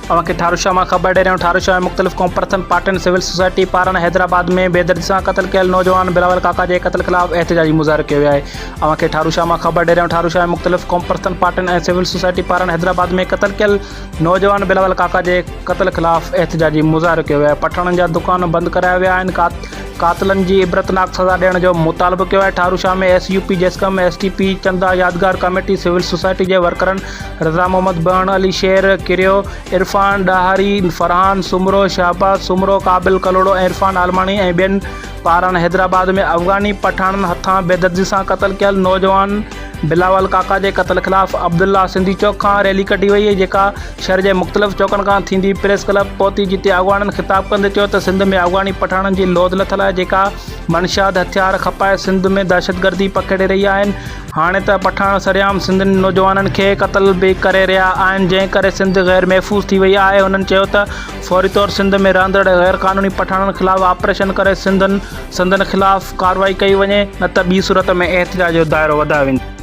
اوهان کي ٺاروشاه مان خبر ڏئي رهيا آهيون ٺاروشاه ۾ مختلف قومپرستن پارٽين سول سوسائٽي پاران حيدرآباد ۾ بيدردي سان قتل ڪيل نوجوان بلاول ڪاڪا جي قتل خلاف احتجاجي مظاهرو ڪيو ويو آهي اوهان کي ٺاروشاه مان خبر ڏئي رهيا آهيون ٺاروشاه ۾ مختلف قومپرستن پارٽين ۽ سول سوسائٽي پاران حيدرآباد ۾ قتل ڪيل نوجوان بلاول ڪاڪا جي قتل خلاف احتجاجي مظاهرو ڪيو ويو آهي پٺاڻن جا دڪان بند ڪرايا ويا آهن قاتلن جي عبرتناڪ سزا ڏيڻ جو مطالبو ڪيو آهي ٺاروشاه ۾ ايس يو پي جسقم ايس ٽي پي چندا يادگار ڪميٽي سول سوسائٽي جي ورڪرن رضا محمد بهڻ، علي شير ڪريو، عرفان ڏاهري، فرحان سومرو، شهباز سومرو، قابل ڪلهوڙو ۽ عرفان عالماڻي ۽ ٻين پاران حيدرآباد ۾ افغاني پٺاڻن هٿان بيدردي سان قتل ڪيل نوجوان بلاول ڪاڪا جي قتل خلاف عبدالله سنڌي چوڪ کان ريلي ڪڍي وئي جيڪا شھر جي مختلف چوڪن کان ٿيندي پريس ڪلب پهتي جتي اڳواڻن خطاب ڪندي چيو ته سنڌ ۾ افغاني پٺاڻن جي لوڌ لٿل آهي جيڪا منشيات هٿيار کپائي سنڌ ۾ دهشتگردي پکيڙي رهي آهن هاڻي ته پٺاڻ سرعام سنڌين نوجوانن کي قتل به ڪري رهيا آهن جنهن ڪري سنڌ غير محفوظ ٿي وئي آهي هنن چيو ته فوري طور سنڌ ۾ رهندڙ غير قانوني پٺاڻن خلاف آپريشن ڪري سنڌن سندن خلاف ڪارروائي ڪئي وڃي نه ته ٻي صورت ۾ احتجاج جو دائرو وڌايو ويندو.